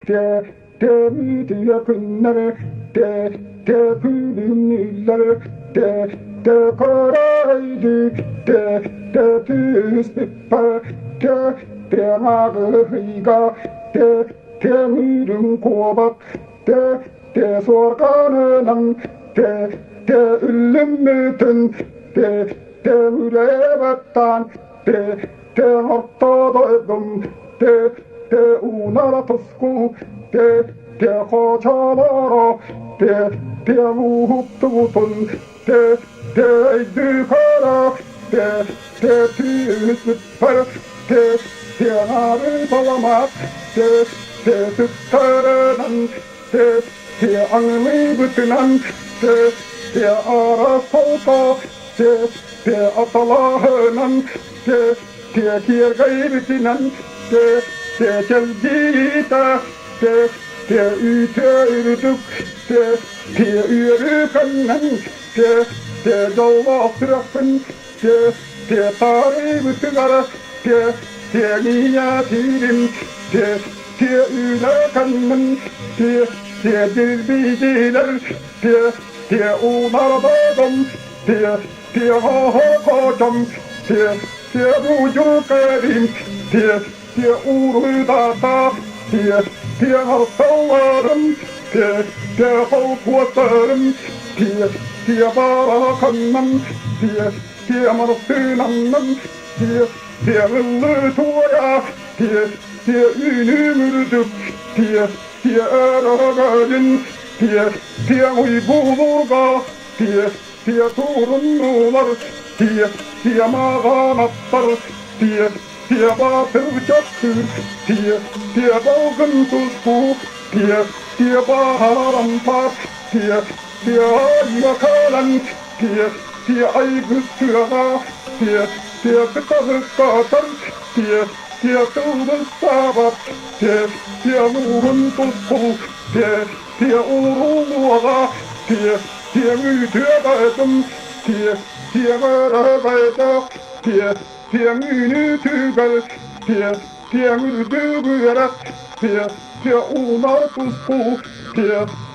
Тэ күннэр тэ тэ күлүмнүүллэр тэ тэ көрөйдү тэ тэ түспүппэр тэ тэ ааҕыһыйга тэ тэ үрүҥ куобах тэ тэ суорҕанынан тэ тэ үллүммүтүн тэ тэ үлэбэттан тэ тэ ортодойдум тэ тэ уунара туску тэ тэ хочолоро тэ тэ уһуктубутун тэ тэ өйдүкара тэ тэ түүспүппэр тэ тэ аҥаары баламат тэ тэ сүктэрэнэн тэ тэ аҥылыыбытынан тэ тэ аара солко тэ тэ аталааһынан тэ тэ киэргэйбитинэн тэ тэ чэлгиитэ тэ тэ үүтэ үрдүк тэ тэ үөрүү тэ тэ дьоллоох сүрэхпин тэ тэ таарыйбытыгар тэ тэ ийэтиирим тэ тэ үлэкэннин тэ тэ дирбиилэр тэ тэ уунарбатым тэ тэ хоһокотом тэ тэ будьукарим тэ тэ уруйдата тэ тэ арталларым тэ тэ холкуостарым тэ тэ бараканнам тэ тэ мартынаннам тэ тэ ыллы туойа тэ тэ үүнүмүрдүк тэ тэ өрөгөйүн тэ тэ уйгулурга тэ тэ тууруннулар тэ тэ маҕанаттар тэ тэ баатыр чахтыр тэ тэ балгын туску тэ тэ баһарампар тэ тэ айакалан тэ тэ айгыстыаҕа тэ тэ кытарыккатар тэ тэ тылбыстаабат тэ тэ нуурун туску тэ тэ уруулуоҕа тэ тэ үтүөбэтим тэ тэ өрөбөтөх тэ тэ үүнүүтүгэр тэ тэ үрдүгүрэх тэ тэ уунар туску тэ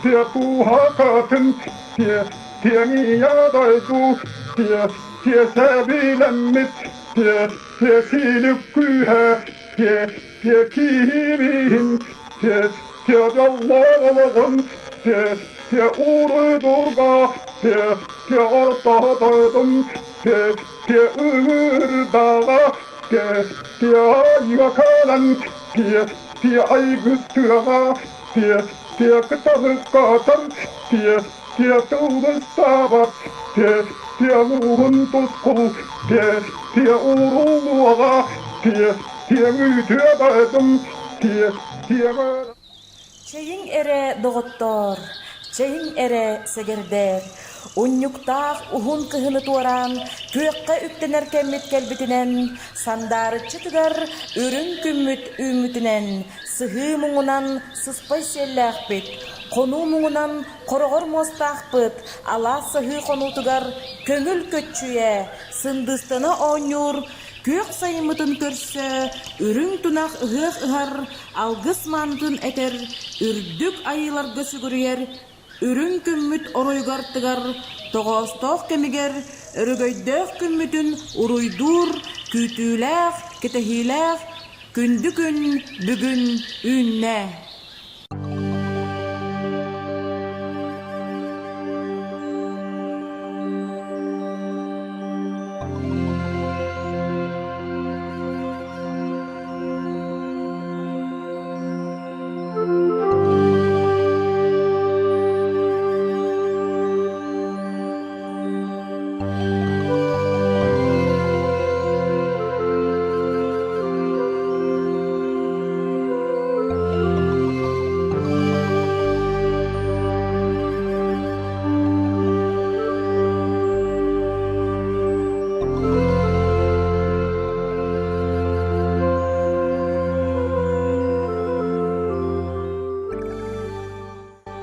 тэ туһакатын тэ тэ ийэ дойду тэ тэ сэбилэммит тэ тэ силик күүһэ тэ тэ киһибиһин тэ тэ дьоллоолоҕун тэ тэ уруйдурга тэ тэ ортодойдум тэ тэ ыҥырдаҕа тэ тэ айакалан тэ тэ айгыстыаҕа тэ тэ кытарыккатар тэ тэ тылбыстаабат тэ тэ нуурун туску тэ тэ уруулуоҕа тэ тэ үтүөбэтим тэ тэ Чэйиҥ эрэ, доҕоттоор, чэйиҥ эрэ, сэгэрдээр, унньуктаах уһун кыһыны туораан, күөххэ үктэнэр кэммит кэлбитинэн, сандаарыччы тыгар үрүҥ күммүт үүммүтүнэн, сыһыы муҥунан сыспай сиэллээхпит, хонуу муҥунан хороҕор муостаахпыт, алаас саһыы хонуутугар көҥүл көччүйэ, сындыыстана оонньуур күөх сайыммытын көрсө үрүҥ тунах ыһыах ыһар алгыс маанытын этэр, үрдүк айыыларга сүгүрүйэр үрүҥ күммүт оройугар тыгар тоҕоостоох кэмигэр өрөгөйдөөх күммүтүн уруйдуур күүтүүлээх, кэтэһиилээх күндү күн бүгүн үүннэ.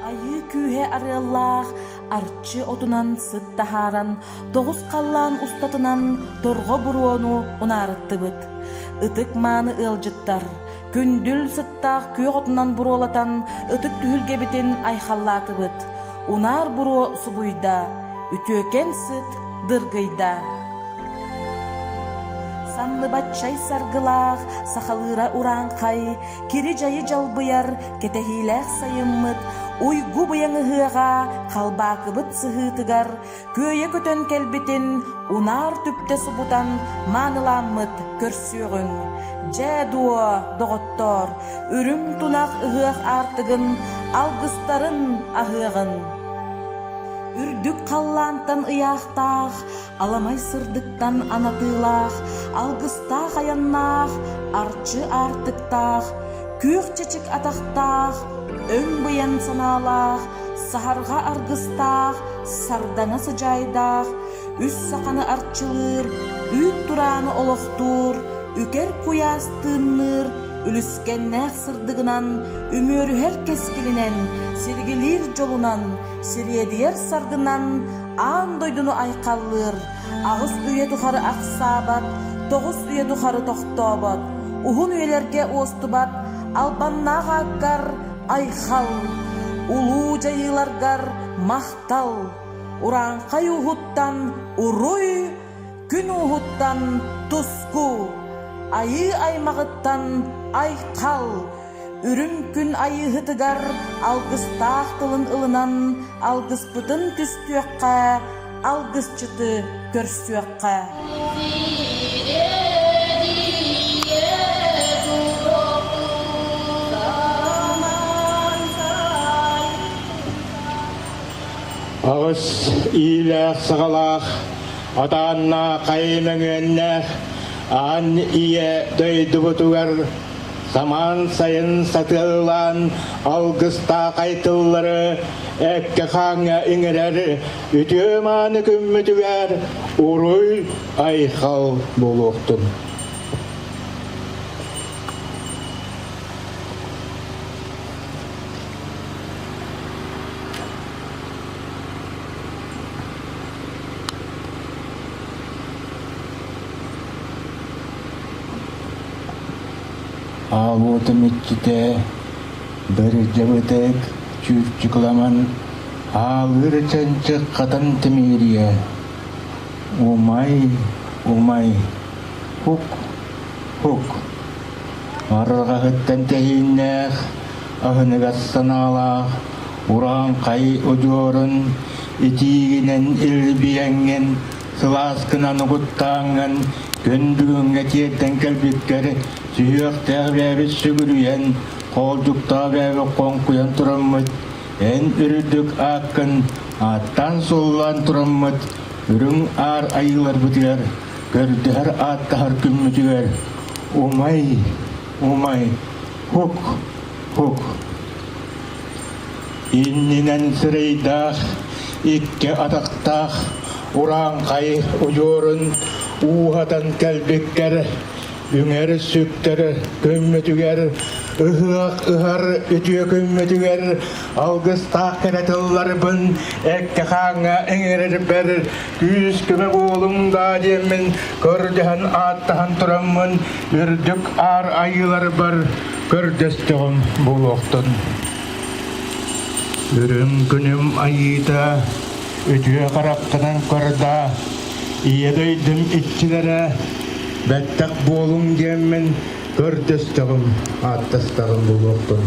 Айыы күүһэ арыаллаах арчы отунан сыт таһааран, тоҕус халлаан устатынан торҕо буруону унаарыттыбыт. Ытык мааны ыалдьыттар! Күндүл сыттаах күөх отунан буруолатан ытык түһүлгэбитин айхаллаатыбыт. Унаар буруо субуйда, үтүөкэн сыт дыргыйда. Санныбат чай саргылаах, сахалыыра урааҥхай, кири-дьайы дьалбыйар кэтэһиилээх сайыммыт уйгу быйаҥ ыһыаҕа халбаакыбыт сыһыытыгар күөйэ көтөн кэлбитин унаар түптэ субутан маанылааммыт көрсүөҕүҥ. Дьэ дуо, доҕоттоор, үрүҥ тунах ыһыах аартыгын алгыстарын аһыаҕын. Үрдүк халлаантан ыйаахтаах, аламай сырдыктан анатыылаах, алгыстаах айаннаах, арчы аартыктаах, күөх чэчик атахтаах, өҥ быйаҥ санаалаах, саһарҕа аргыстаах, сардаҥа сыдьаайдаах, үс саханы арчылыыр, үүт турааны олохтуур, үкэр куйаас тыынныыр, үлүскэннээх сырдыгынан, үмүөрүһэр кэскилинэн, силигилиир дьолунан, сириэдийэр саргынан аан дойдуну айхаллыыр, аҕыс үйэ тухары ахсаабат, тоҕус үйэ тухары тохтообот, уһун үйэлэргэ уостубат албаннаах ааккар айхал, улуу дьайыыларгар махтал, урааҥхай ууһуттан уруй, күн ууһуттан туску, айыы аймаҕыттан айхал, үрүҥ күн айыыһытыгар алгыстаах тылын ылынан алгыспытын түстүөххэ, алгысчыты көрсүөххэ. Аҕыс иилээх-саҕалаах, атааннаах хайы мөҥүөннээх аан ийэ дойдубутугар самаан сайын сатыылаан алгыстаах тыллары эккэ-хааҥҥа иҥэрэр үтүө мааны күммүтүгэр уруй айхал буолуохтун. Аалуотум иччитэ бырдьабытык чүүччүкламан аалыыр чанчык хатан тимириэ умай умай хук хук арҕаһыттан тэһииннээх аһыныгас санаалаах урааҥхай удьуорун итиигинэн илбийэҥҥин сылааскынан угуттааҥҥын күн бүгүҥҥэ тиэрдэн кэлбиккэр сүһүөхтээх бэйэбит сүгүрүйэн, хоолдьуктаах бэйэбит хоҥкуйан тураммыт, эн үрдүк ааккын ааттаан-суоллаан тураммыт, үрүҥ аар айыыларбытыгар көрдөһөр ааттаһар күммүтүгэр умай, умай, хук, хук. Иннинэн сырайдаах, икки атахтаах урааҥхай удьуорун ууһатан кэлбиккэр үҥэр сүктэр күммүтүгэр ыһыах ыһар үтүө күммүтүгэр алгыстаах кэрэ тылларбын эккэ-хааҥҥа иҥэрэрбэр күүс көмө буолуҥ даа диэммин көрдөһөн ааттаһан тураммын үрдүк аар айыыларбар көрдөстөҕүм буолуохтун. Үрүҥ күнүм айыыта үтүө хараххынан көрдаа, ийэ дойдум иччилэрэ бэттэх буолуҥ диэммин көрдөстөҕүм, ааттастаҕым буолуохтун.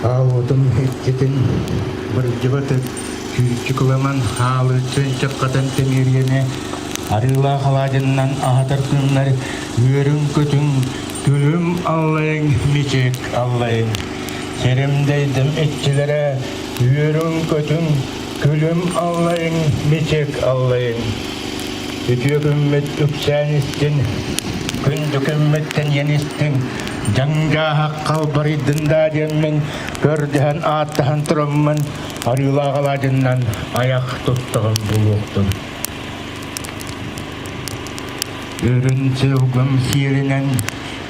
Аалуутум иччитин бырдьыбатык чүүччүкүлэмэн хаалыыччын чыккатын тимириэни арыылаах алаадьыннан аһатар күммэр үөрүҥ-көтүҥ күлүм аллайыҥ мичик аллайыҥ сирим дэйдим иччилэрэ үөрүҥ-көтүҥ күлүм аллайыҥ мичик аллайыҥ Үтүө күммүт үксээн истин, күндү күммүт тэнийэн истиҥ, дьаҥ-дьааһах халбарыйдын даа диэммин, көрдөһөн ааттаһан тураммын, арыылаах алаадьыннан айах туттаҕым буолуохтун. Үрүн сылгым сиэринэн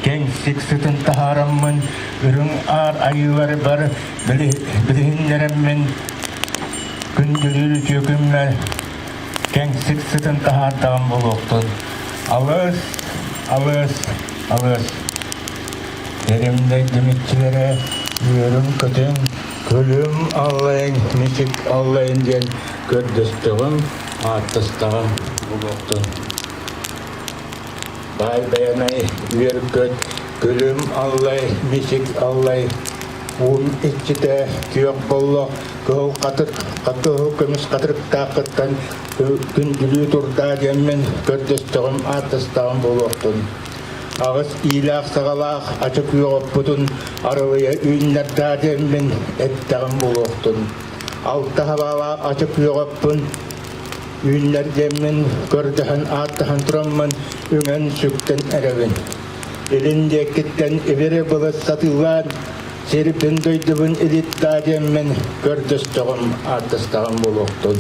кэҥсик сытын таһаараммын, үрүҥ аар айыыларбар билиһиннэрэммин, күндүлүүр үтүө күммэр. Кэҥсик сытын таһаардаҕым буолуохтун. Алыс, алыс, алыс. Эримнэй димиччилэрэ үөрүҥ-көтүҥ, күлүм аллайыҥ, мичик аллайын диэн көрдөстөҕүм, ааттастаҕым буолуохтун. Баай Байанай үөр-көт, күлүм аллай, мичик аллай, уум иччитэ күөх боллох, кыһыл хатык, кыһыл көмүс хатырыктааххыттан күндүлүү турдаа диэммин көрдөстөҕүм, ааттастаҕым буолуохтун. Аҕыс иилээх-саҕалаах ача күөх оппутун арылыйа үүннэрдаа диэммин эттэҕим буолуохтун. Алта хабаалаах ача күөх оппун үүннэр диэммин көрдөһөн ааттаһан тураммын үҥэн-сүктэн эрэбин. Илин диэкиттэн ибири былыт сатыылаан сирбин дойдубун илиттаа диэммин көрдөстөҕүм ааттастаҕым буолуохтун.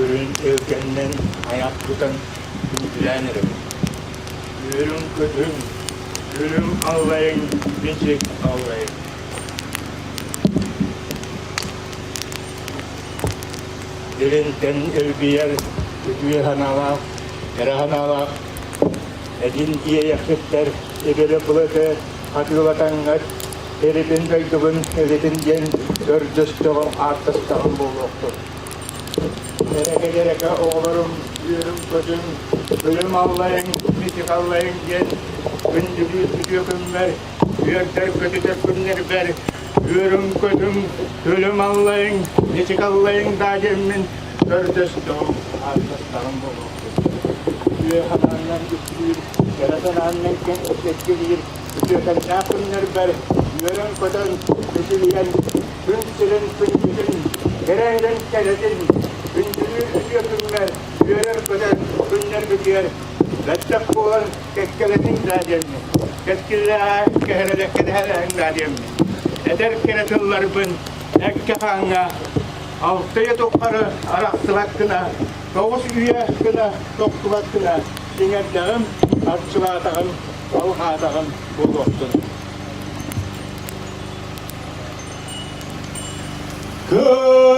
Үрүн өлгөннөн айах тутан күндүлээн эрэбин. Үөрүҥ-көтүҥ, үрүҥ аллайыҥ, бичик аллайыҥ. Илинтэн илгийэр үтүө санаалаах, кэрэ санаалаах эдин иэйэхситтэр ибили былыты хатыылатаҥҥыт Эритин дойдубун элитин диэн көрдөстөҕүм, ааттастаҕым буолуохтун. Эрэкэ-дьэрэкэ оҕолорум үөрүм-көтүм, күлүм аллайыҥ, мичик аллайыҥ диэн күндүлүүр үтүө күммэр, үөрдэр-көтүтэр күннэрбэр үөрүм-көтүм, күлүм аллайыҥ, мичик аллайыҥ даа диэммин көрдөстөҕүм, ааттастаҕым буолуохтун. Үтүө санааннан үктүүр, кэрэ санааннан кэккэлиир Үтүөкэннээх күннэрбэр үөрэн-көтөн, мичилийэн, күн сирин күндүтүн, кэрэ кэрэтин, күндүлүүр үтүө күммэр үөрэр-көтөр күннэрбитигэр бэттэх буолан кэккэлэтиҥ даа диэммин, кэскиллээҕэ кэһэрэлэххэ даа диэммин, этэр кэрэ тылларбын эккэ-хааҥҥа алтыйа туххары арахсыбат гына, тоҕус үйэ гына тохтубат гына иҥэрдэҕим, арчылаатаҕым алҕаатаҕым буолуохтун. Көрө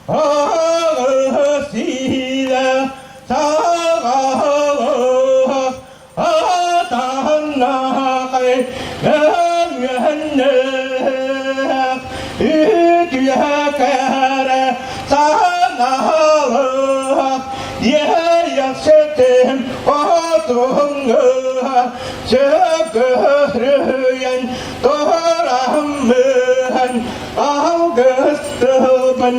Аҕыһы саҕалах атаһыннаахай өҥөннөөх үтүөкэрэ санаалаах иэйэхситим хотуҥҥа сөкөрүйэн тураммын алгыс тылбын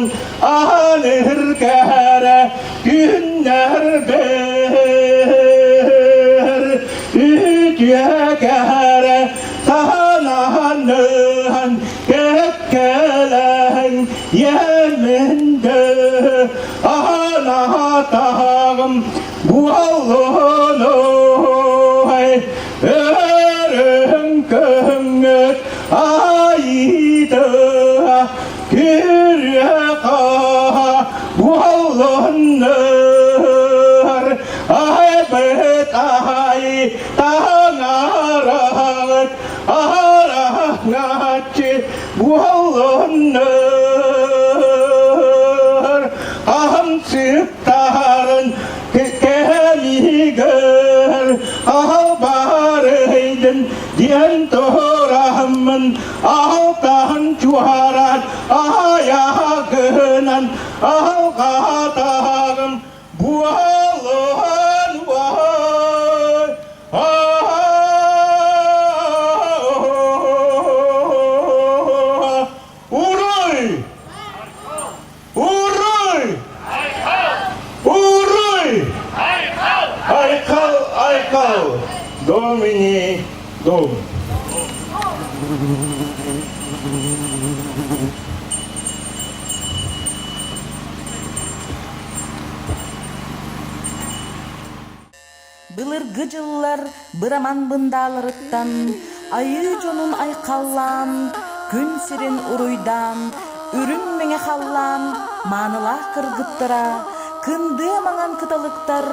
ааныргара күннэрбэр үтүөкэрэ сананыһан кэккэлэһэн иэминде анаатаҕым буоллунуй өрүҥ көҥҥүт айыыта Күрүө-хаа буоллуннар, айбыт ай таҥараҕыт араҥаччы буоллуннар, аһымсыктарын кэмигэр аһабарыйдын диэн тураммын Алтан чуһаран айагынан алҕатаҕым буолан уай Уруй! Уруй! Уруй! Айхал! Айхал! Домини дом! Былыргы дьыллар быраман бындааларыттан айыы дьонун айхаллаан, күн сирин уруйдаан, Үрүҥ мэҥэ халлаан маанылаах кыргыттара, кындыа маҥан кыталыктар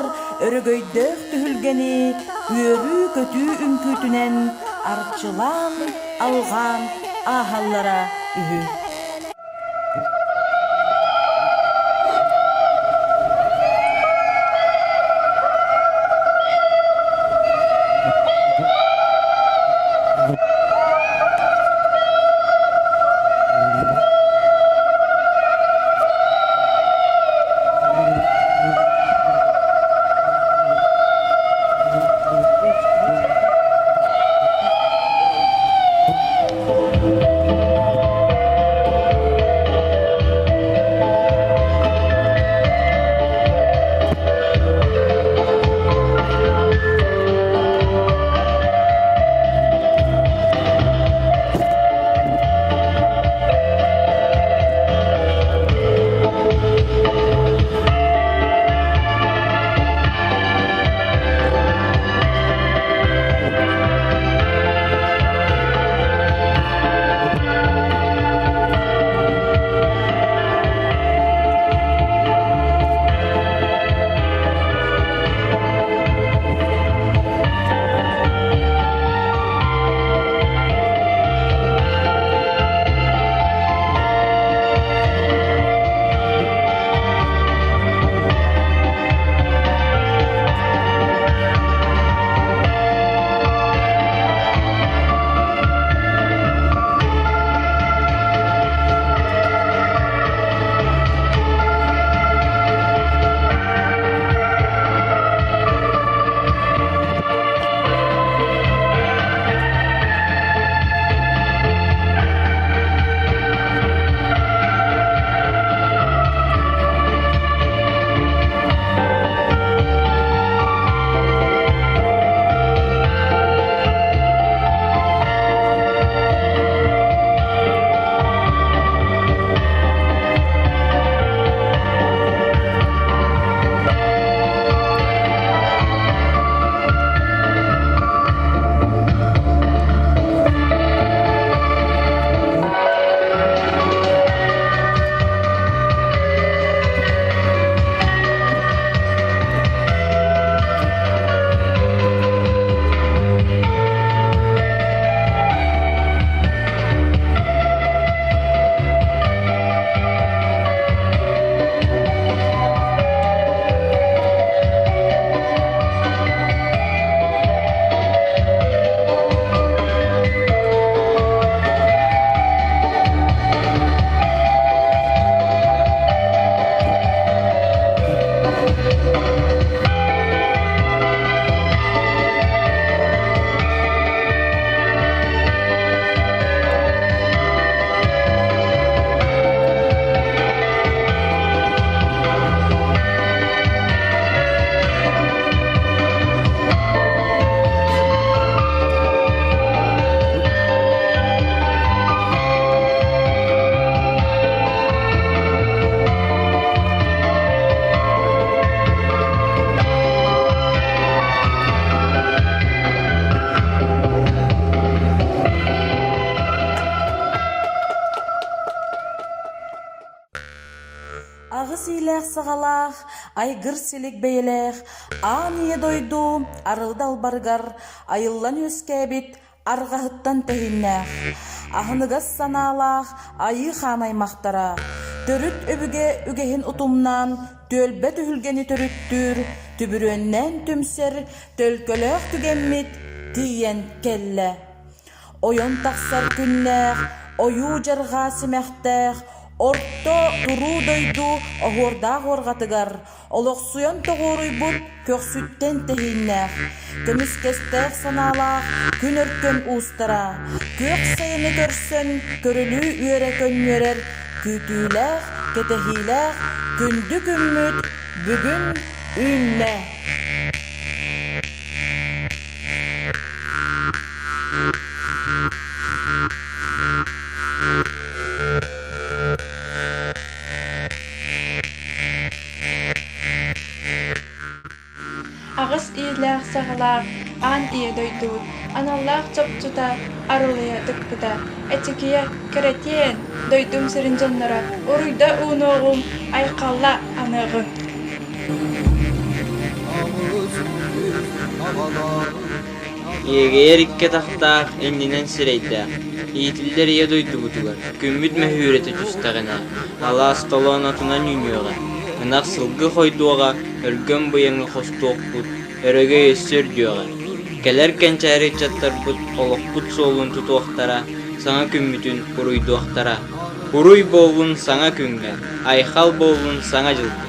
өрөгөйдөөх түһүлгэни үөрүү-көтүү үҥкүүтүнэн арчылаан, алҕаан ааһаллара үһү. Аҕыс иилээх-саҕалаах, айгыр-силик бэйэлээх аан ийэ дойду арылы далбарыгар айыллан үөскээбит арҕаһыттан тэһииннээх, аһыныгас санаалаах айыы хаан аймахтара, төрүт өбүгэ үгэһин утумнаан түөлбэ түһүлгэни төрүттүүр, түбүрүөннээн түмсэр төлкөлөөх түгэммит тиийэн кэллэ. Ойон тахсар күннээх, ойуу-дьарҕаа симэхтээх, орто туруу дойду оһуордаах уорҕатыгар олохсуйан тоҕуоруйбут көхсүттэн тэһииннээх, көмүскэстээх санаалаах күн өркөн уустара, күөх сайыны көрсөн көрүлүү үөрэ көнньүөрэр күүтүүлээх, кэтэһиилээх күндү күммүт бүгүн үүннэ! Аҕыс иилээх-саҕалаах аан ийэ дойдубут аналлаах чопчута арылыйа тыкпыта. Эчикийэ, кэрэтиэн, дойдум сирин дьонноро, уруйда уунуоҕуҥ, айхалла аныаҕыҥ. Иэгэйэр икки атахтаах, иннинэн сирэйдээх, иитиллэр ийэ дойдубутугар күммүт мөһүүрэтэ түстэҕинэ, алаас толоон отунан үүнүөҕэ, ынах сылгы хойдуоҕа, өлгөм быйаҥы хостуохпут, өрөгөй өссө үрдүөҕэ. Кэлэр кэнчээри ыччаттарбыт олохпут суолун тутуохтара, саҥа күммүтүн уруйдуохтара. Уруй буоллун саҥа күҥҥэ, айхал буоллун саҥа дьылга!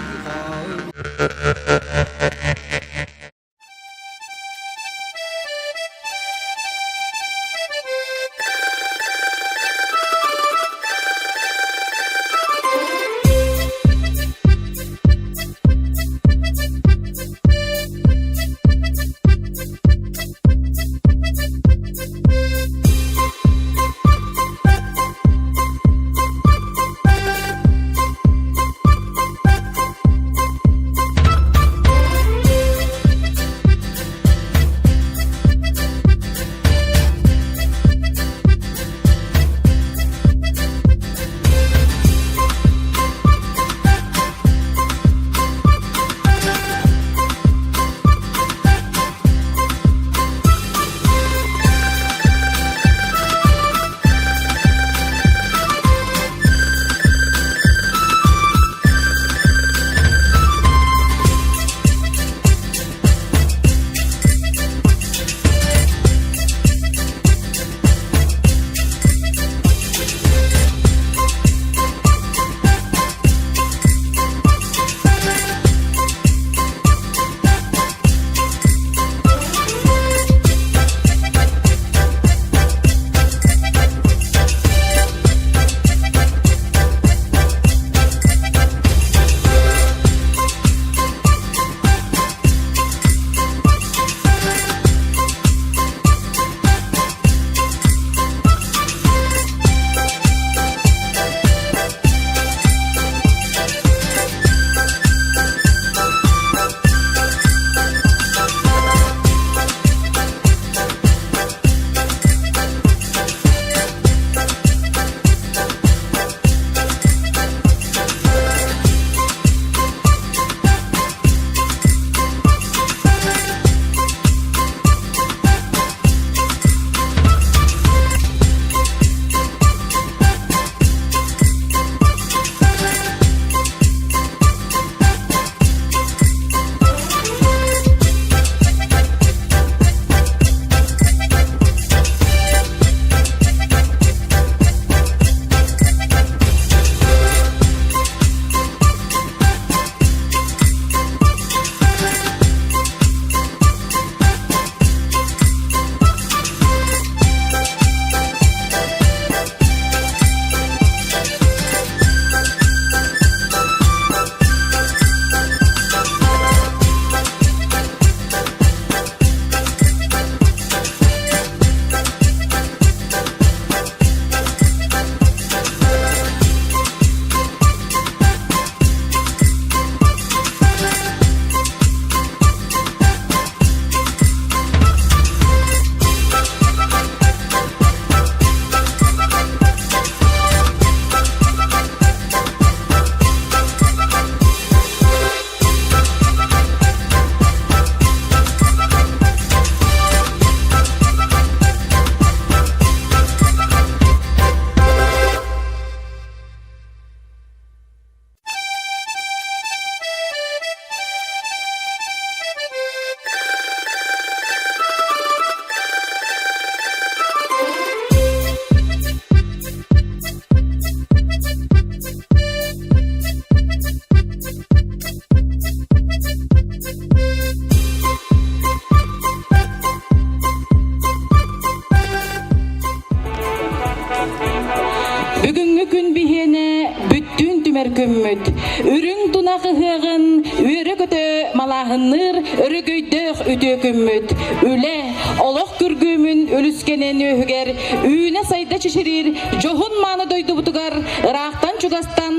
үүнэр күммүт. Үрүҥ тунах ыһыаҕын үөрэ-көтө малааһынныыр өрөгөйдөөх үтүө күммүт. Үлэ, олох күргүөмүн үлүскэнин үөһүгэр үүнэ-сайда чэчириир дьоһун-мааны дойдубутугар ыраахтан-чугастан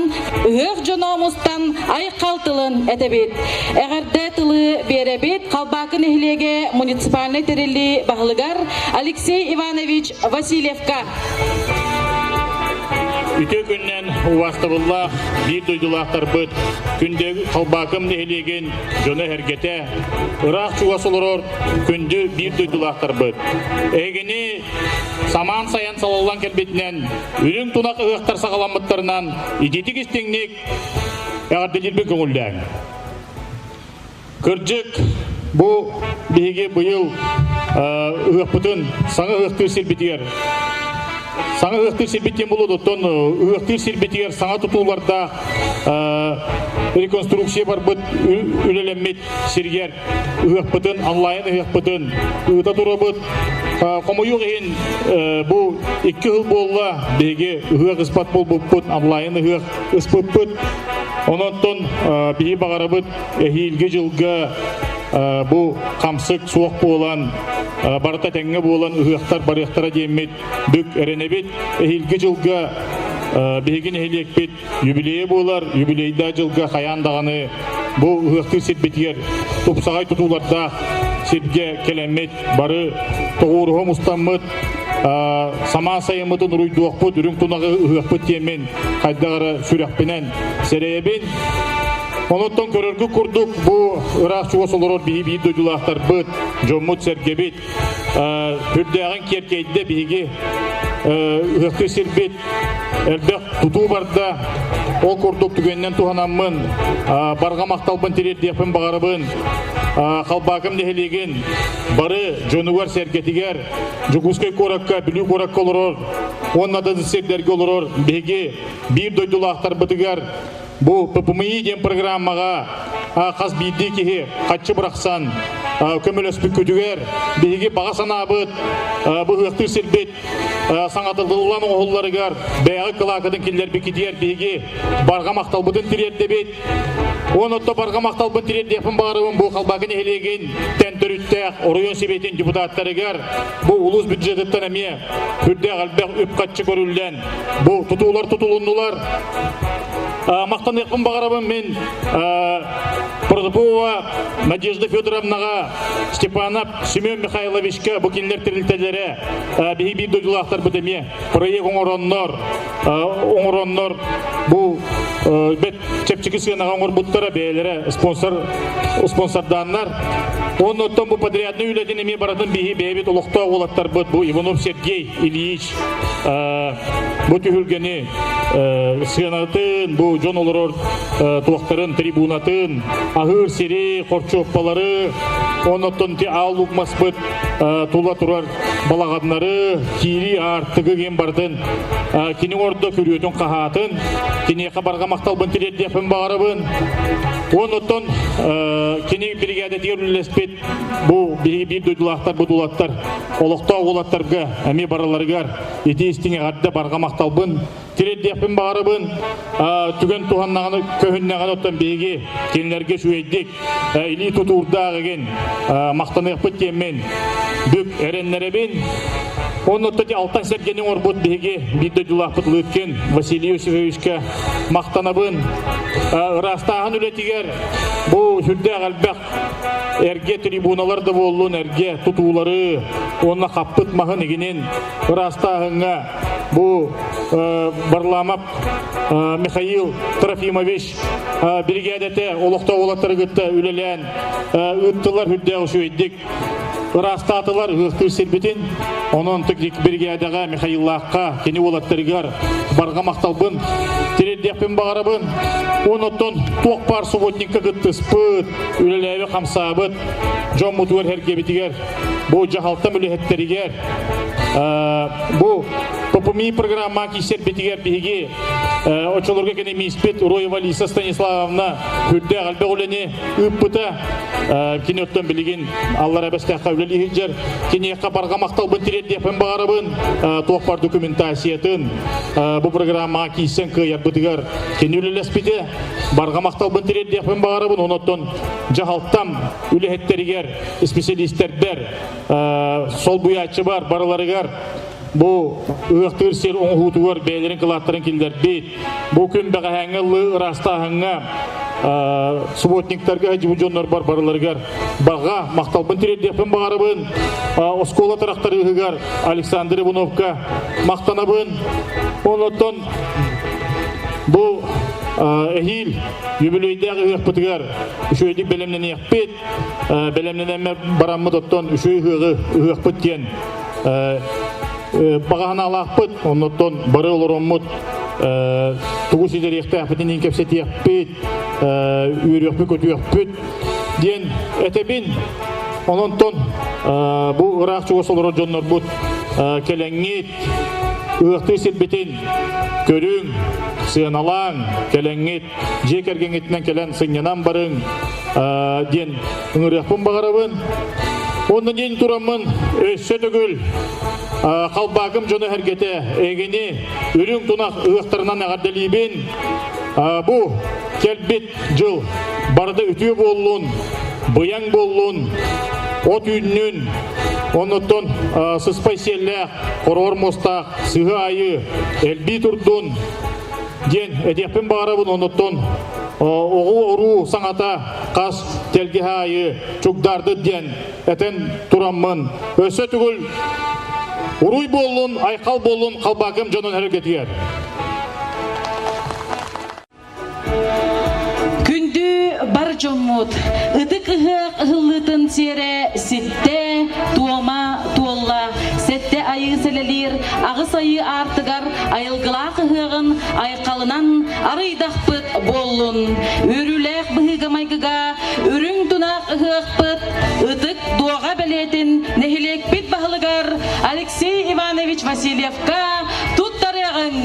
ыһыах дьоно мустан айхал тылын этэбит. Эҕэрдэ тылы биэрэбит Халбаакы нэһилиэгэ муниципальнай тэриллии баһылыгар Алексей Иванович Васильевка. Үтүө күннэн убаастабыллаах биир дойдулаахтарбыт Күндү Халбаакым нэһилиэгин дьоно-сэргэтэ, ыраах-чугас олорор күндү биир дойдулаахтарбыт. Эһигини самаан сайын салаллан кэлбитинэн, үрүҥ тунах ыһыахтар саҕаламмыттарынан итиитик истиҥник эҕэрдэлиирбин көҥүллээҥ. Кырдьык, бу биһиги быйыл ыһыахпытын саҥа ыһыахтыыр сирбитигэр саҥа ыһыахтыыр сирбит диэн буолуо, оттон ыһыахтыыр сирбитигэр саҥа тутуулардаах реконструкция барбыт үлэлэммит сиригэр ыһыахпытын, онлайн ыһыахпытын ыыта турабыт. Хомойуох иһин, бу 2 сыл буолла биһиги ыһыах ыспат буолбуппут, онлайн ыһыах ыспыппыт. Онон биһи баҕарабыт эһиилги дьылга бу хамсык суох буолан, барыта тэҥҥэ буолан ыһыахтар барыахтара диэммит бүк эрэнэбит. Эһиилги дьылга биһиги нэһилиэкпит юбилейа буолар, юбилейдаах дьылга хайаан даҕаны бу ыһыахтыыр сирбитигэр тупсаҕай тутуулардаах сиргэ кэлэммит бары тоҕуоруһа мустаммыт самаан сайыммытын уруйдуохпут, үрүҥ тунаҕы ыһыахпыт диэммин хайдах эрэ сүрэхпинэн сэрэйэбин. Онуттан көрөргүт курдук бу ыраах чугас олорор биһи биир дойдулаахтарбыт, дьоммут-сэргэбит үрдээҕин киэркэйдэ биһиги ыһыахтыыр сирбит элбэх тутуу барда. Ол курдук түгэнинэн туһанаммын барҕа махталбын тириэрдиэхпин баҕарабын. Халбаакым нэһилиэгин бары дьонугар-сэргэтигэр Дьокуускай куоракка, Бүлүү куоракка олорор уонна да сирдэргэ олорор биһиги биир дойдулаахтарбытыгар бу ППМИ диэн программаҕа хас биирдии киһи хаччы бырахсан көмөлөспүккүтүгэр биһиги баҕа санаабыт бу ыһыахтыыр сирбит саҥатыллан оҥоһулларыгар бэйэҕит кылаакытын киллэрбиккитигэр биһиги барҕа махталбытын тириэрдэбит. Уон отто барҕа махталбын тириэрдиэхпин баҕарабын бу Халбаакы нэһилиэгин тэн төрүттээх оройуон сэбиэтин депутаттарыгар бу улуус бюджетыттан эмиэ үрдээх элбэх үп-харчы көрүллэн бу тутуулар тутулуннулар. Махтаныахпын баҕарабын мин Протопопова Надежда Федоровнаҕа, Степанов Семен Михайловичка бу кинилэр тэрилтэлэрэ биһи биир дойдулаахтарбыт эмиэ проект оҥороннор оҥороннор бу бэт чэпчэки сыанаҕа оҥорбуттара бэйэлэрэ спонсор спонсордааннар Онон оттон бу подрядный үлэтин эмиэ барытын биһи бэйэбит олохтоох уолаттарбыт бу Иванов Сергей Ильич бу түһүлгэни сыанатын, бу дьон олорор туохтарын, трибунатын, аһыыр сири, хорчуоппалары, оннуттан ти аал лук маспыт тула турар балаҕаннары, киирии аартыгы диэн бардын кини ордо күрүөтүн хаһаатын, киниэхэ барҕа махталбын тириэрдиэхпин баҕарабын. Оннуттан кини биригээдэтигэр үлэлэспит бу биһиги биир дойдулаахтарбыт улаттар олохтоох уолаттарга эмиэ барыларыгар ити истиҥ эҕэрдэ барҕа махталбын тириэрдиэхпин баҕарабын. Түгэн туһаннаҕына көһүннэҕинэ оттон биһиги кинилэргэ үчүгэйдик илии тутуурдаах игин махтаныахпыт диэммин бүк эрэннэрэбин. Оннуттан алтан сэргэни оҥорбут биһиги биир дойдулаахпыт Лыткин Василий Иосифовичка махтанабын. Ыраастааһын үлэтигэр бу сүрдээх элбэх эргэ трибуналар да буоллун, эргэ тутуулары уонна хаппыт маһын игинин ыраастааһыҥҥа бу Варламов Михаил Трофимович биригээдэтэ олохтоох уолаттары кытта үлэлээн ыыттылар үрдээх үчүгэйдик ыраастаатылар ыһыахтыыр сирбитин. Онон биригээдэҕэ Михаиллаахха кини уолаттарыгар барҕа махталбын тириэрдиэхпин баҕарабын. Онон туох баар субботникка кыттыспыт, үлэлээби хамсаабыт дьоммутугар-сэргэбитигэр, бу дьаһалтам үлэһиттэригэр, бу. ППМИ программа киирсэрбитигэр биһиги оччолорго экономиспит Роева Лиса Станиславовна үрдээх элбэх үлэни ыыппыта. Кини оттон билигин аллара бэстээххэ үлэлии сылдьар. Киниэхэ барҕа махталбын тириэрдиэхпин баҕарабын. Туох бар документациятын бу программаҕа киирсэн кыайарбытыгар кини үлэлэспитэ. Барҕа махталбын тириэрдиэхпин баҕарабын. Онон дьаһалтам үлэһиттэригэр, исписэлиистэрбэр, солбуйааччыбар барыларыгар бу ыһыахтыыр сир оҥоһуутугар бэйэлэрин кылааттарын киллэрбит. Бу күн бэҕэһээҥҥи ыллыы ыраастааһыҥҥа субботниктарга сылдьыбыт дьоннорбор барыларыгар баҕа махталбын тириэрдиэхпин баҕарабын. Оскуола тырахтарыыһыгар Александр Ивановка махтанабын. Онтон бу эһиил юбилейдээх ыһыахпытыгар үчүгэйдик бэлэмнэниэхпит. Бэлэмнэнэммэр бараммыт оттон үчүгэй ыһыаҕы ыһыахпыт диэн баҕаһынаалаахпыт. Оннуттан бары олороммут тугу ситэриэхтээхпитин иһин кэпсэтиэхпит, үөрүөхпүт-көтүөхпүт диэн этэбин. Ононтон бу ыраах чугас олорор дьоннорбут кэлэҥҥит, ыһыахтыы сирбитин көрүҥ, сыаналааҥ, кэлэҥҥит, дьиэ кэргэҥҥитинэн кэлэн сынньанан барыҥ диэн ыҥырыахпын баҕарабын. Онно диэн тураммын өссө төгүл Халбаакым дьоно сэргэтэ эһигини үрүҥ тунах ыһыахтарынан эҕэрдэлиибин. Бу кэлбит дьыл барыта үтүө буоллун, быйаҥ буоллун, от үүннүн, оннуттан сыспай сиэллээх, хороҕор муостаах сыһы аайы элбии турдун диэн этиэхпин баҕарабын. Оннуттан оҕу-оруу саҥата хас тэлгэһэ аайы чугдаардыт диэн этэн тураммын өссө төгүл уруй буоллун, айхал буоллун Халбаакым дьонун эргэтигэр. Күндү бар дьоммут, ытык ыһыах ыһыллыытын сиэрэ ситтэ, туома туолла, сэттэ айыы сэлэлиир, аҕыс айыы аартыгар айылгылаах ыһыаҕын айхалынан арыйдахпыт буоллун. Үөрүүлээх быһыыга-майгыга үрүҥ тунаах ыһыахпыт ытык дуоҕа бэлиэтин нэһилиэкпит баһылыгар Алексей Иванович Васильевка туттарыаҕыҥ!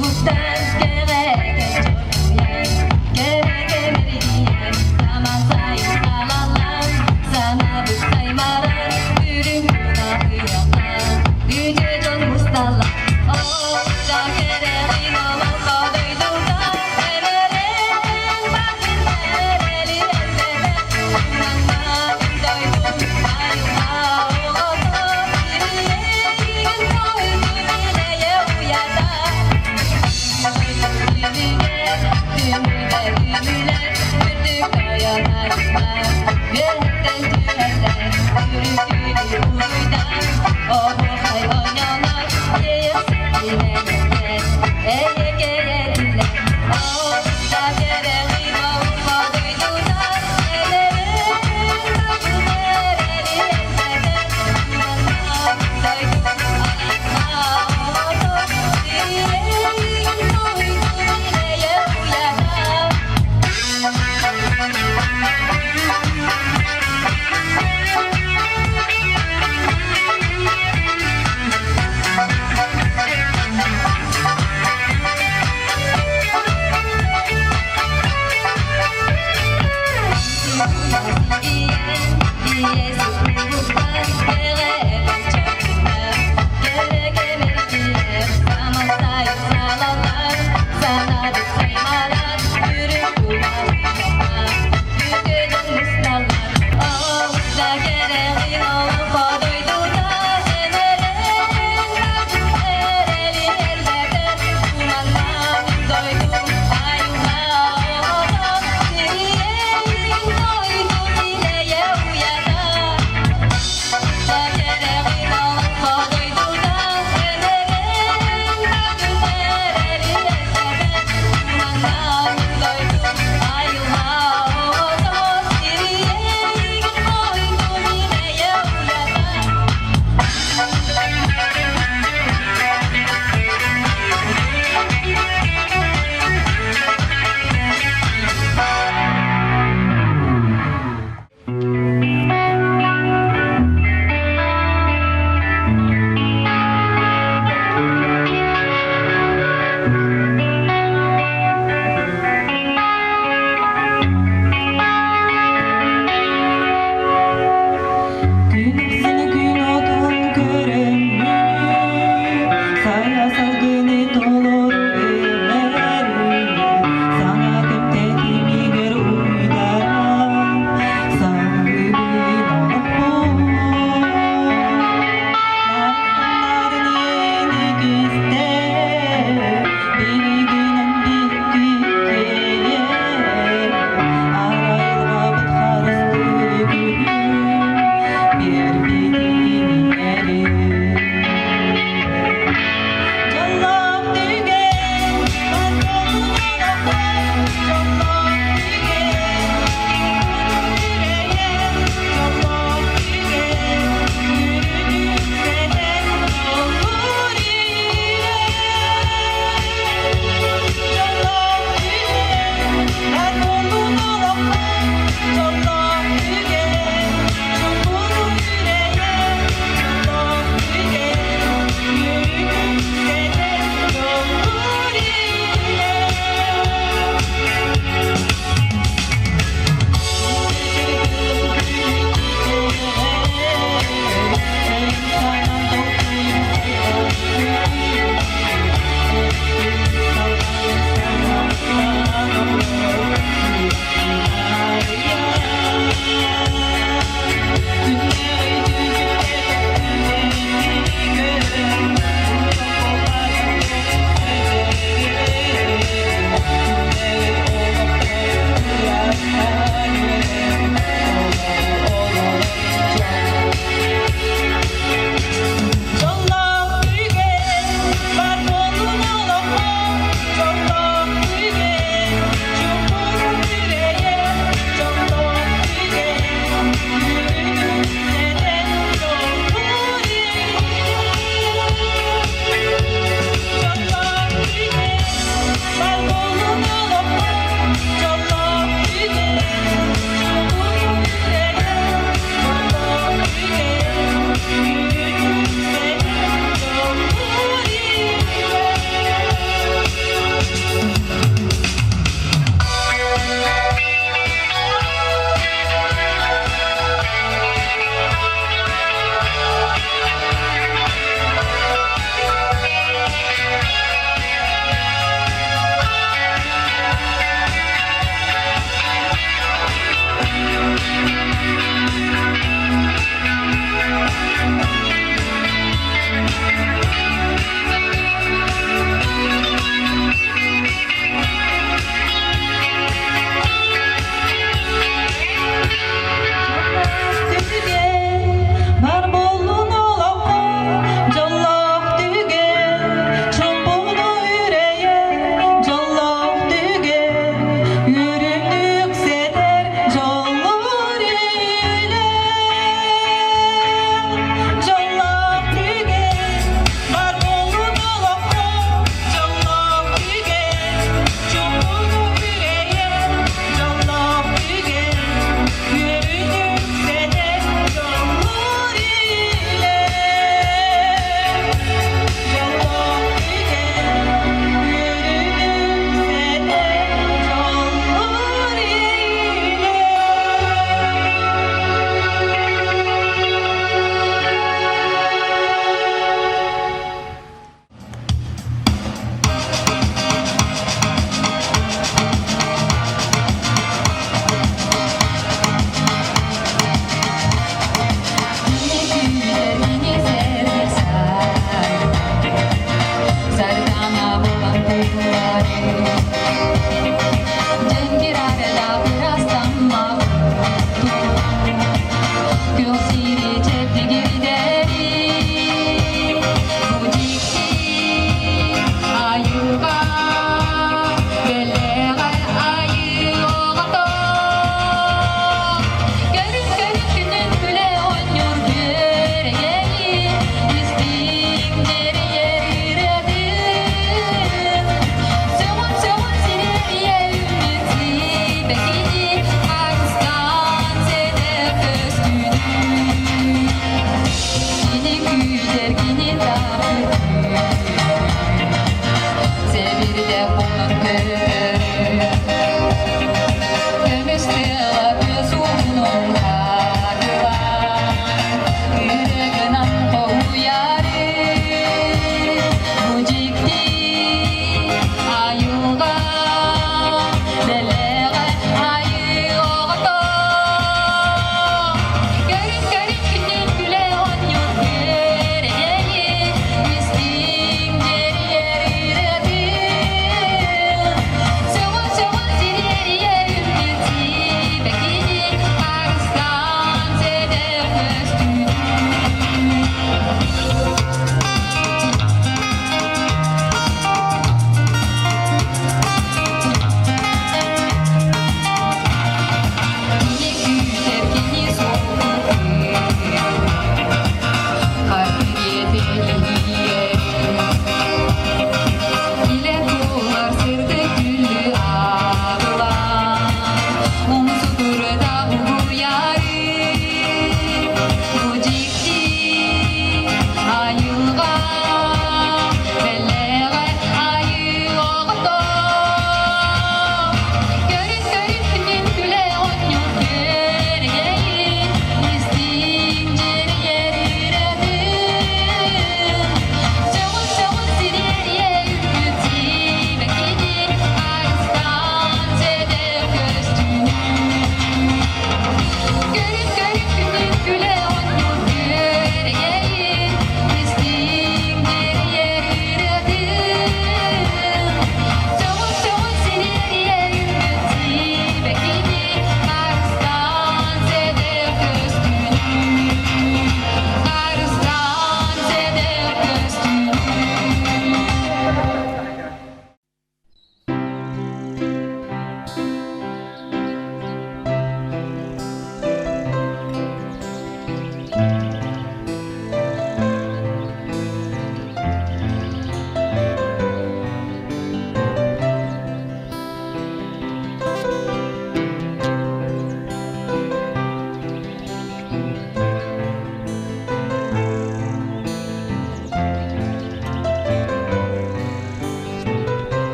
Уһуктан кэҕэкэ чоргуйан, кэрэкэ мэрийэн, саман сайын салаллан, санаабыт саймаран, үрүҥ куна ыйаллан, үтүө дьон мусталлар. Оо, кэрэҕин олоҥхо дойдута, эмэрэн бакыннар элиэннэрэ, умнаннарын дойдум айылҕа оҕото, ириэйин хойду билэйэ уйата.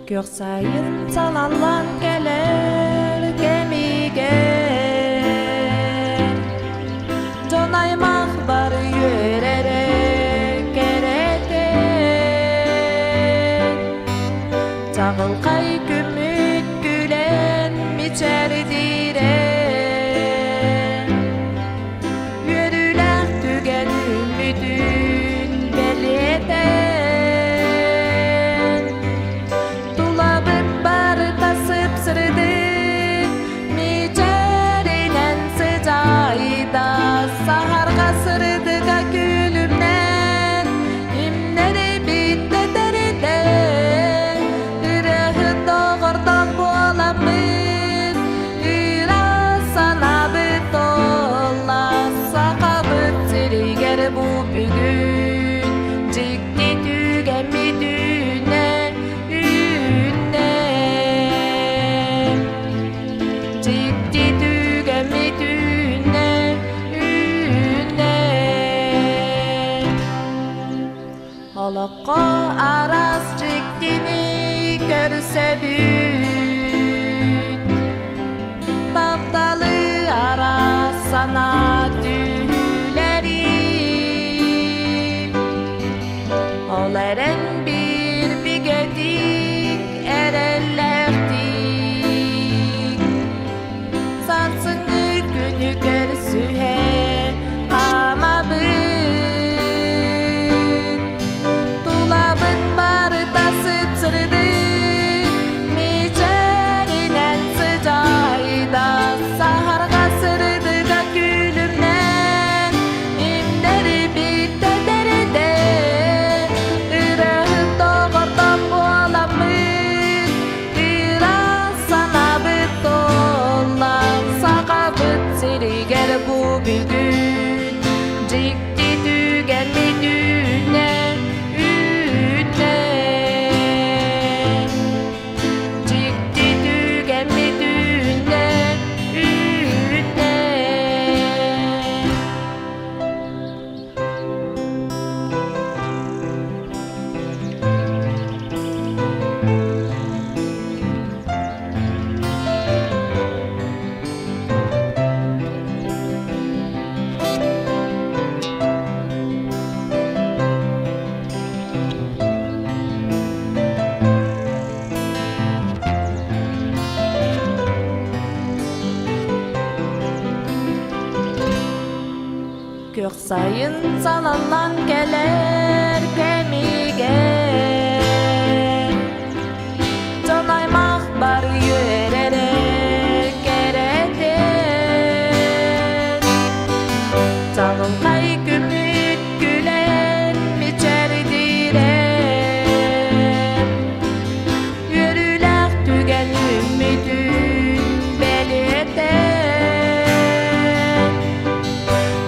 Күөх сайын салаллан кэлэр кэмигэр Дьон аймах бары үөрэрэ кэрэтэ Чаҕылхай күммүт күлэн мичээрдиирэ Үөрүүлээх түгэн үүммүтүн бэлиэтэн Тулабыт барыта сып-сырдык мичээринэн сыдьаайда Саһарҕа сырдыга күлүмнээн имнэри биттэтэридэ Ырыаһыт доҕордоох буоламмыт Ыра санаабыт туолла Сахабыт сиригэр бу бүгүн Дьикти түгэммит үүнэ үүннэ Дьикти түгэммит үүнэ үүннэ Олоххо араас дьиктини көрсөбүт Тапталы араас санаа түһүүлэри Ол эрэн биир бигэтик эрэллээхтик Сарсыҥҥы күнү көрсүһэ хаамабыт. Сайын салаллан кэлэр кэмигэр Дьон аймах бары үөрэрэ кэрэтин Чаҕылхай күммүт күлэн мичээрдиирэ Үөрүүлээх түгэн үүммүтүн бэлиэтэ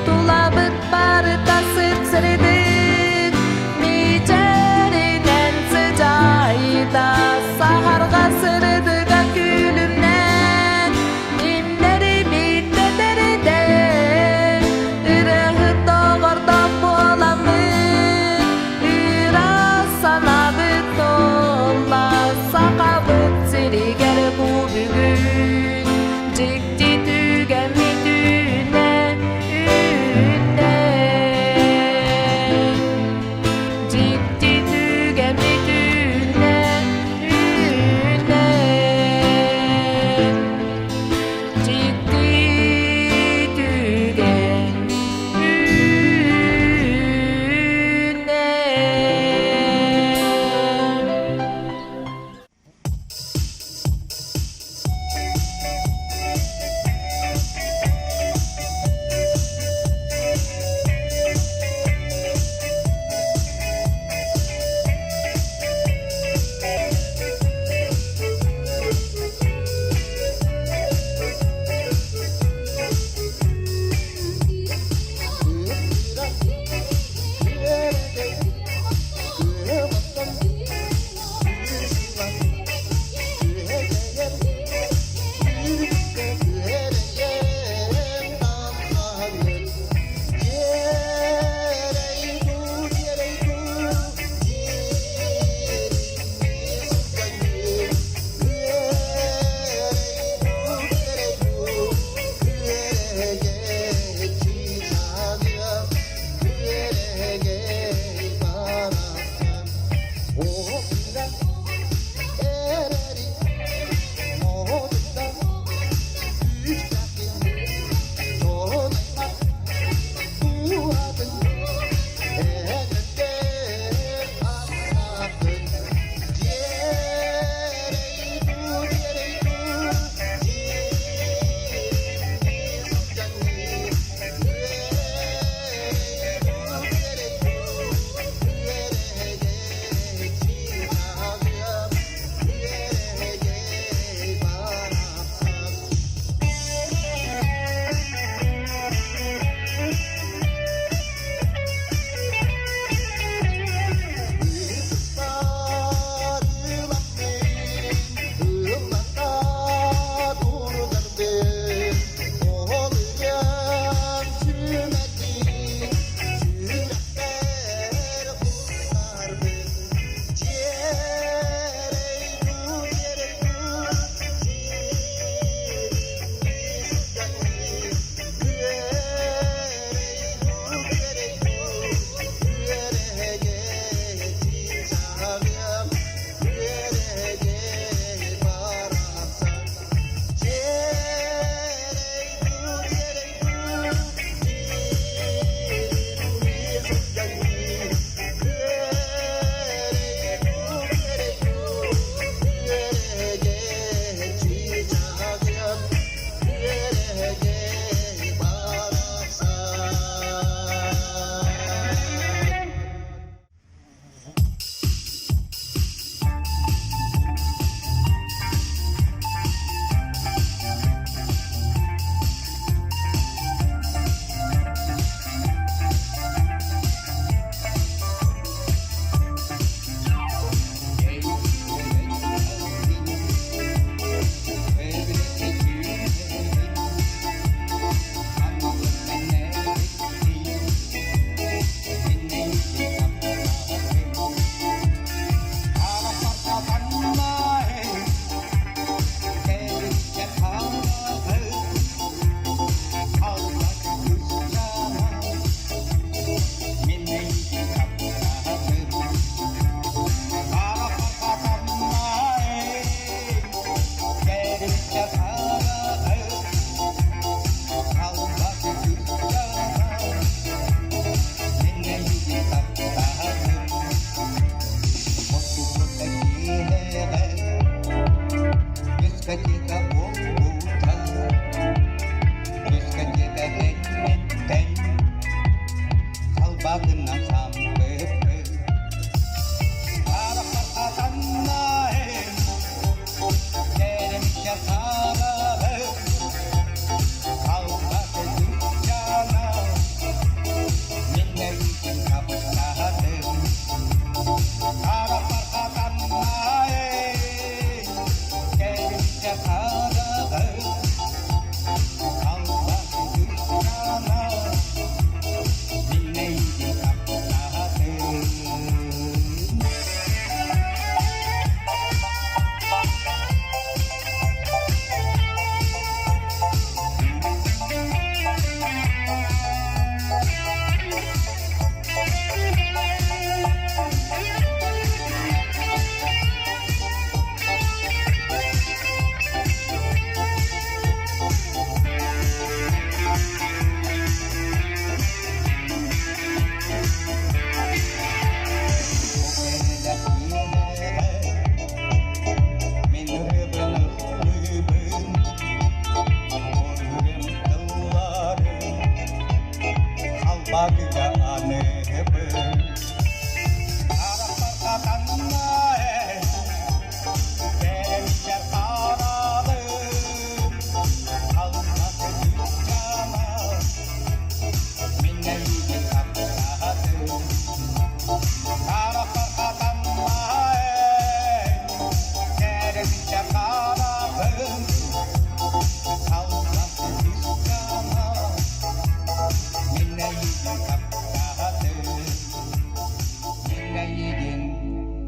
Тулабыт барыта сып-сырдык.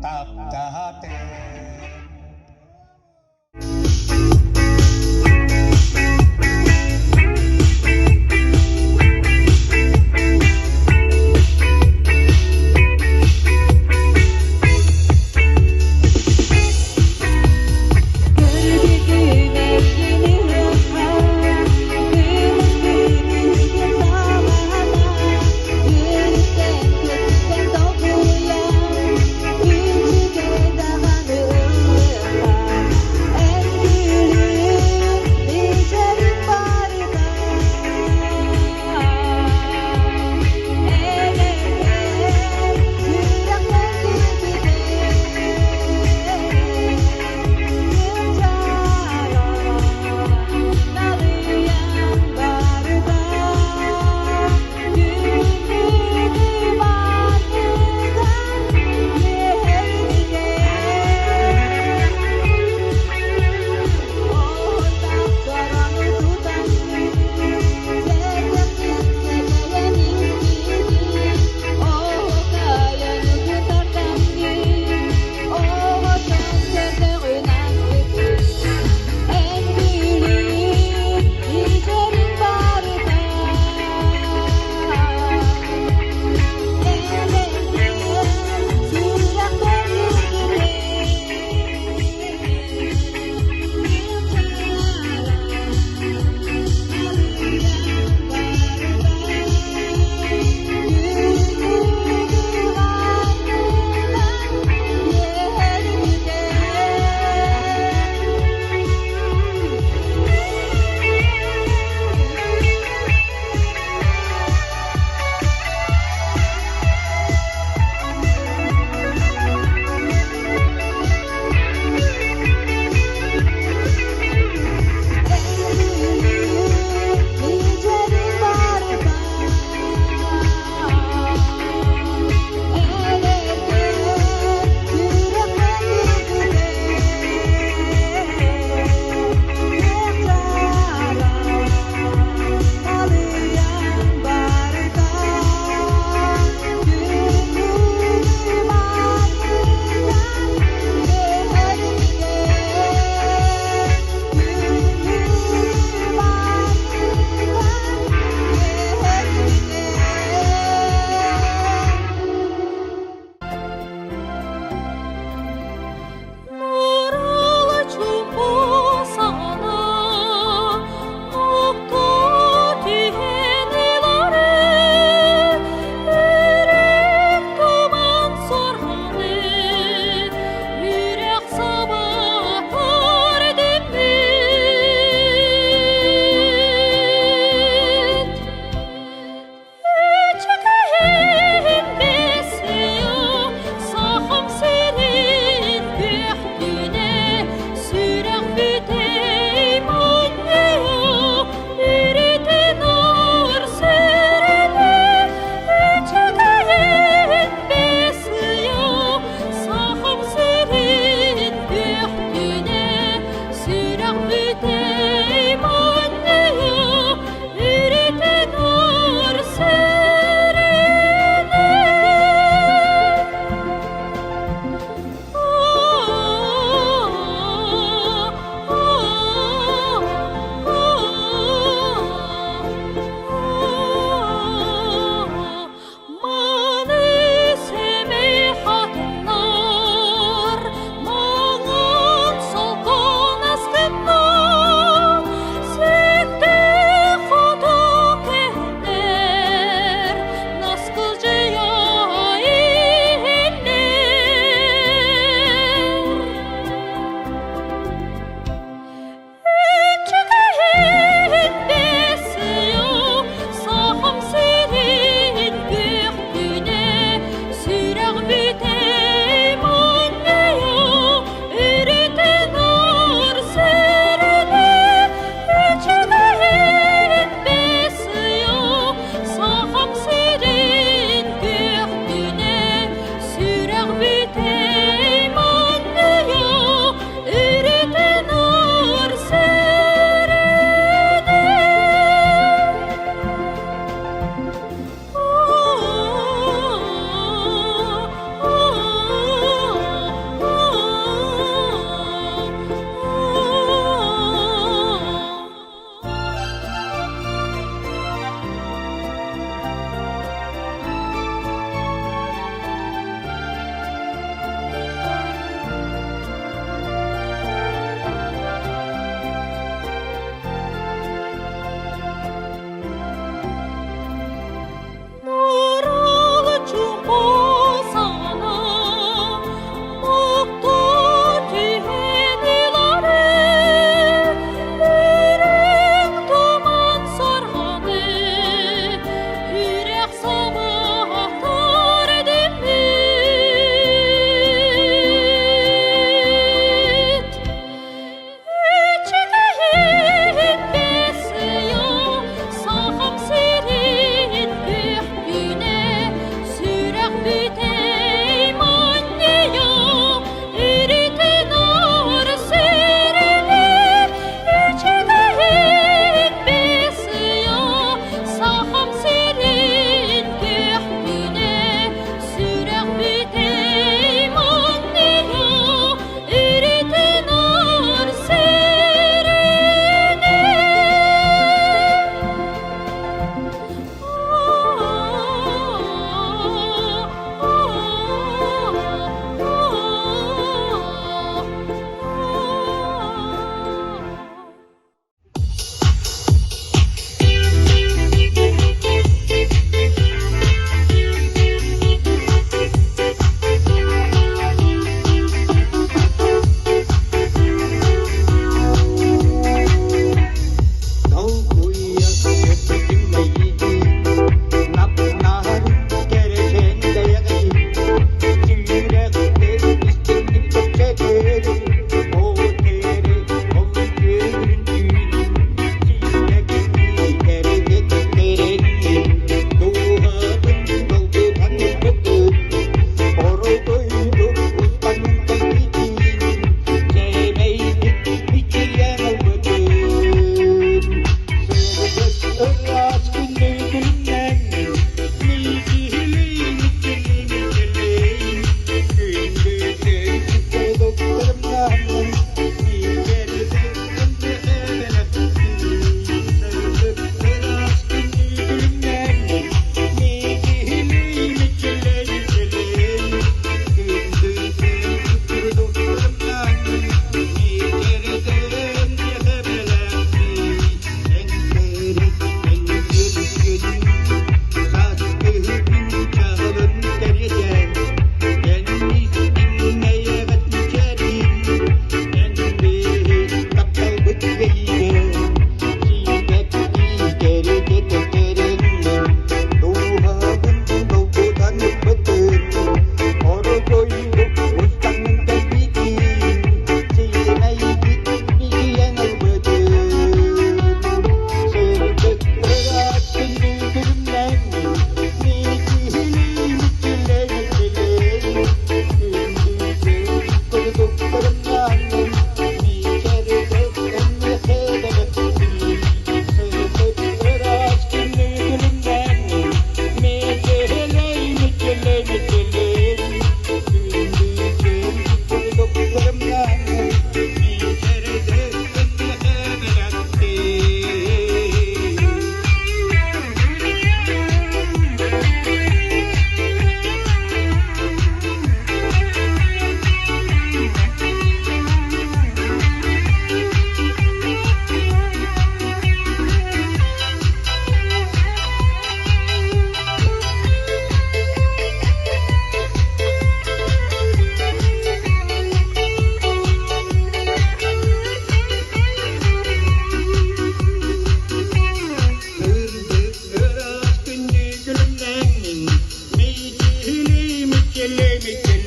таптаатым.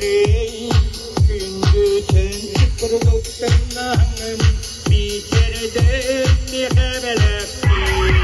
Кэлиэй, күндүтүн курдуктаннаҥын, миичэрдэн миэхэ бэлэхтии.